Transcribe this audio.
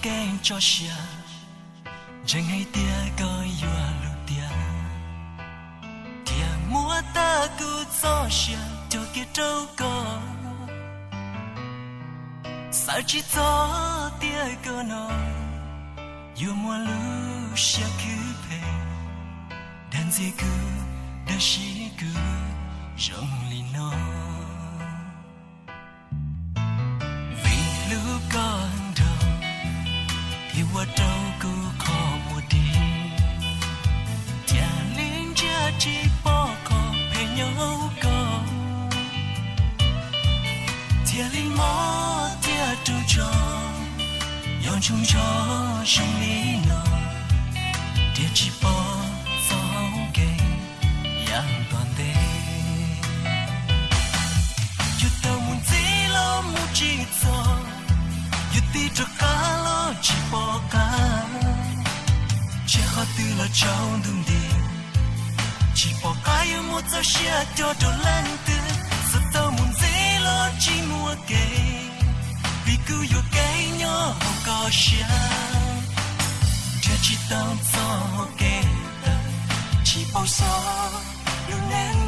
kev tso siab, ntseeg hais tias koj yuav lus tiag, thiaj muab tag kuv txoj sia cog kiag rau koj. Xav tsis txog tias koj no yuav muaj lub siab khwv phem, dag ntxias kuv, dag siab kuv zoo li no. Vim hlub koj nrog, thiaj ua rau kuv qhov muag dig, thiaj li ntsia tsis pom qhov phem nyob hauv koj, thiaj li mob thiab raug tso, nyob ntsoo ntsho zoo li no, nrhiav tsis pom txoj hau kev yav tom ntej. Yuav tau mus ntxiv los mus tsis txog, yuav tig rov qab los tsis pom qab, ntshe qhov twg los tsaus ntuj nti, tsis pom qab yuav muab txoj sia cog rau leej twg. Xav tau mus ntxiv los tsis muaj kev, vim kuv yuam kev nyob hauv koj siab, nrhiav tsis tau txoj hau kev tawm, tsis paub xyov lub neej